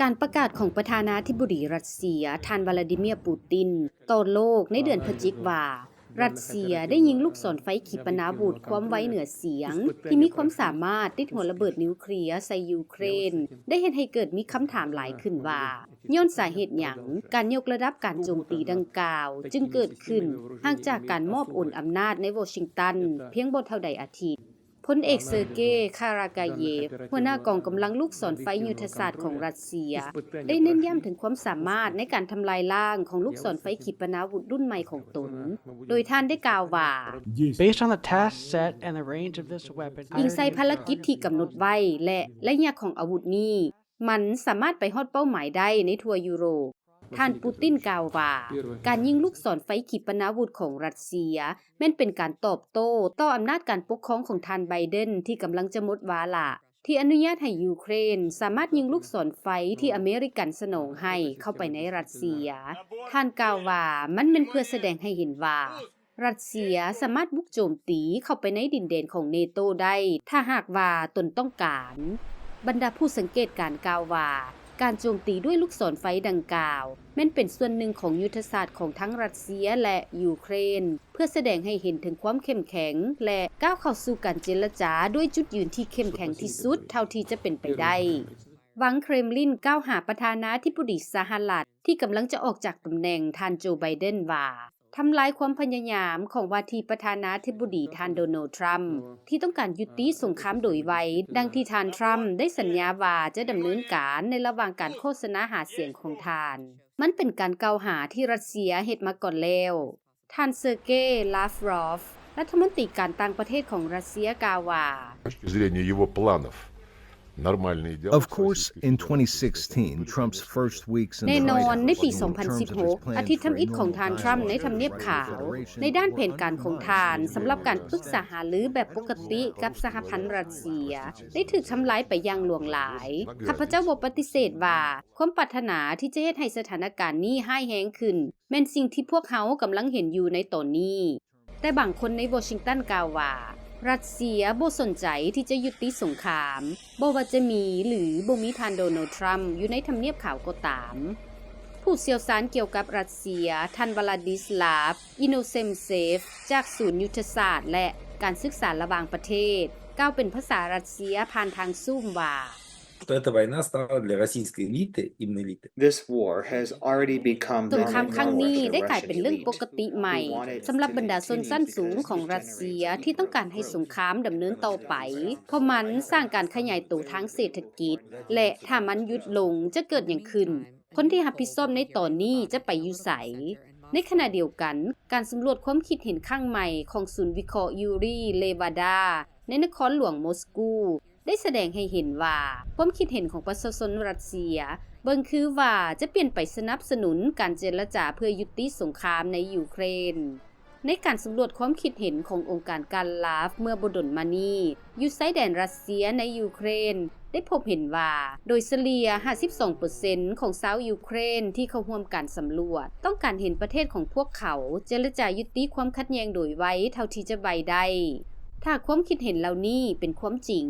ການປະກາດຂອງປະທານາທິບໍດີຣັດເຊຍ ທ່ານ ວລາດີເມຍ ປູຕິນ ຕໍ່ໂລກໃນເດືອນພະຈິກວ່າ ຣັດເຊຍໄດ້ຍິງລູກສອນໄຟຂີປະນາວຸດຄວາມໄວເໜືອສຽງ ທີ່ມີຄວາມສາມາດຕິດຫົວລະເບີດນິວເຄລຍໃສ່ຢູເຄຣນ ໄດ້ເຮັດໃຫ້ເກີດມີຄຳຖາມຫຼາຍຂຶ້ນວ່າ ຍ້ອນສາເຫດຫຍັງການຍົກລະດັບການໂຈມຕີດັ່ງກ່າວຈຶ່ງເກີດຂຶ້ນ ຫ່າງຈາກການມອບໂອນອຳນາດໃນວໍຊິງຕັນພຽງບໍ່ເທົ່າໃດອາທິດ. ພົນເອກ ເຊີເກ ຄາຣາກາເຢຟ ຫົວໜ້າກອງກຳລັງລູກສອນໄຟຍຸດທະສາດຂອງຣັດເຊຍ ໄດ້ເນັ້ນຢ້ຳເຖິງຄວາມສາມາດໃນການທຳລາຍລ້າງຂອງລູກສອນໄຟຂີປະນາວຸດລຸ້ນໃໝ່ຂອງຕົນ, ໂດຍທ່ານໄດ້ກ່າວວ່າ Based on the task set and the range of this weapon, ອີງໃສ່ພາລະກິດທີ່ກຳນົດໄວ້ ແລະ ໄລຍະຂອງອາວຸດນີ້, ມັນສາມາດໄປຮອດເປົ້າໝາຍໄດ້ໃນທົ່ວຢູໂຣບ. ທ່ານປູຕິນກ່າວວ່າ ການຍິງລູກສອນໄຟຂີປະນາວຸດຂອງຣັດເຊຍ ແມ່ນເປັນການຕອບໂຕ້ຕໍ່ອຳນາດການປົກຄອງຂອງທ່ານໄບເດັນ ທີ່ກຳລັງຈະໝົດວາລະ ທີ່ອະນຸຍາດໃຫ້ຢູເຄຣນສາມາດຍິງລູກສອນໄຟທີ່ອາເມລິກັນສະໜອງໃຫ້ເຂົ້າໄປໃນຣັດເຊຍ. ທ່ານກ່າວວ່າ ມັນແມ່ນເພື່ອສະແດງໃຫ້ເຫັນວ່າ ຣັດເຊຍສາມາດບຸກໂຈມຕີເຂົ້າໄປໃນດິນແດນຂອງເນໂຕໄດ້ ຖ້າຫາກວ່າຕົນຕ້ອງການ. ບັນດາຜູ້ສັງເກດການກ່າວວ່າ ການໂຈມຕີດ້ວຍລູກສອນໄຟດັ່ງກ່າວ ແມ່ນເປັນສ່ວນໜຶ່ງຂອງຍຸດທະສາດຂອງທັງຣັດເຊຍ ແລະ ຢູເຄຣນ ເພື່ອສະແດງໃຫ້ເຫັນເຖິງຄວາມເຂັ້ມແຂງ ແລະ ກ້າວເຂົ້າສູ່ການເຈລະຈາດ້ວຍຈຸດຢືນທີ່ເຂັ້ມແຂງທີ່ສຸດເທົ່າທີ່ຈະເປັນໄປໄດ້. ວັງເຄຣມລິນກ່າວຫາປະທານາທິບໍດີສະຫະລັດ ທີ່ກຳລັງຈະອອກຈາກຕຳແໜ່ງ ທ່ານ ໂຈ ໄບເດັນ ວ່າ ທຳລາຍຄວາມພະຍາຍາມຂອງວ່າທີ່ປະທານາທິບໍດີທ່ານ ໂດນັລ ທຣຳ ທີ່ຕ້ອງການຢຸດຕິສົງຄາມໂດຍໄວ, ດັ່ງທີ່ທ່ານ ທຣຳ ໄດ້ສັນຍາວ່າຈະດຳເນີນການໃນລະຫວ່າງການໂຄສະນາຫາສຽງຂອງທ່ານ. ມັນເປັນການກ່າວຫາທີ່ຣັດເຊຍເຮັດມາກ່ອນແລ້ວ. ທ່ານ ເຊີເກ ລາຟຣອຟ ລັດຖະມົນຕີການຕ່າງປະເທດຂອງຣັດເຊຍກ່າວວ່າ Of course, in twenty sixteen, Trump's first weeks in the White House, ແນ່ນອນ, ໃນປີສອງພັນສິບຫົກ ອາທິດທຳອິດຂອງທ່ານ ທຣຳ ໃນທຳນຽບຂາວ, ໃນດ້ານແຜນການຂອງທ່ານສຳລັບການປຶກສາຫາລືແບບປົກກະຕິກັບສະຫະພັນຣັດເຊຍ ໄດ້ຖືກທຳລາຍໄປຢ່າງຫຼວງຫຼາຍ. ຂ້າພະເຈົ້າບໍ່ປະຕິເສດວ່າ ຄວາມປາດຖະໜາທີ່ຈະເຮັດໃຫ້ສະຖານະການນີ້ຮ້າຍແຮງຂຶ້ນ ແມ່ນສິ່ງທີ່ພວກເຮົາກຳລັງເຫັນຢູ່ໃນຕອນນີ້. ແຕ່ບາງຄົນໃນວໍຊິງຕັນກ່າວວ່າ ຣັດເຊຍບໍ່ສົນໃຈທີ່ຈະຍຸຕິສົງຄາມ, ບໍ່ວ່າຈະມີ ຫຼື ບໍ່ມີທ່ານ ໂດນັລ ທຣຳ ຢູ່ໃນທຳນຽບຂາວກໍຕາມ. ຜູ້ຊ່ຽວຊານກ່ຽວກັບຣັດເຊຍ ທ່ານ ວະລາດິສລາຟ ອິໂນເຊມເຊຟ ຈາກສູນຍຸດທະສາດ ແລະ ການສຶກສາລະຫວ່າງປະເທດ ກ່າວເປັນພາສາຣັດເຊຍຜ່ານທາງຊູມວ່າ что эта война стала для российской элиты, именно элиты. This war has already become ສົງຄາມຄັ້ງນີ້ໄດ້ກາຍເປັນເລື່ອງປົກກະຕິໃໝ່ສຳລັບບັນດາຊົນຊັ້ນສູງຂອງຣັດເຊຍທີ່ຕ້ອງການໃຫ້ສົງຄາມດຳເນີນຕໍ່ໄປ ເພາະມັນສ້າງການຂະຫຍາຍໂຕທາງເສດຖະກິດ ແລະ ຖ້າມັນຢຸດລົງຈະເກີດຫຍັງຂຶ້ນ? ຄົນທີ່ຮັບຜິດຊອບໃນຕອນນີ້ຈະໄປຢູ່ໃສ? ໃນຂະນະດຽວກັນ, ການສຳຫຼວດຄວາມຄິດເຫັນຄັ້ງໃໝ່ຂອງສູນວິເຄາະຢູຣີ ເລວາດາ ໃນນະຄອນຫຼວງມົສກູ ໄດ້ສະແດງໃຫ້ເຫັນວ່າ ຄວາມຄິດເຫັນຂອງປະຊາຊົນຣັດເຊຍ ເບິ່ງຄືວ່າຈະປ່ຽນໄປສະໜັບສະໜູນການເຈລະຈາເພື່ອຍຸຕິສົງຄາມໃນຢູເຄຣນ. ໃນການສຳຫຼວດຄວາມຄິດເຫັນຂອງອົງການການລາຟເມື່ອບໍ່ດົນມານີ້ ຢູ່ຊາຍແດນຣັດເຊຍໃນຢູເຄຣນ ໄດ້ພົບເຫັນວ່າ ໂດຍສະເລ່ຍຫ້າສິບສອງເປີເຊັນຂອງຊາວຢູເຄຣນທີ່ເຂົ້າຮ່ວມການສຳຫຼວດ ຕ້ອງການເຫັນປະເທດຂອງພວກເຂົາເຈລະຈາຍຸຕິຄວາມຂັດແຍ່ງໂດຍໄວເທົ່າທີ່ຈະໄວໄດ້. ຖ້າຄວາມຄິດເຫັນເຫຼົ່ານີ້ເປັນຄວາມຈິງ,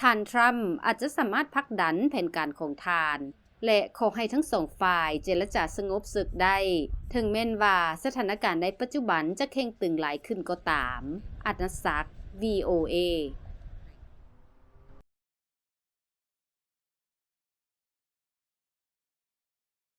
ທ່ານ ທຣຳ ອາດຈະສາມາດຜັກດັນແຜນການຂອງທ່ານ ແລະ ຂໍໃຫ້ທັງສອງຝ່າຍເຈລະຈາສະຫງົບເສິກໄດ້, ເຖິງແມ່ນວ່າສະຖານະການໃນປັດຈຸບັນຈະເຄັ່ງຕຶງຫຼາຍຂຶ້ນກໍຕາມ. ອັດນະສັກ ວີໂອເອ.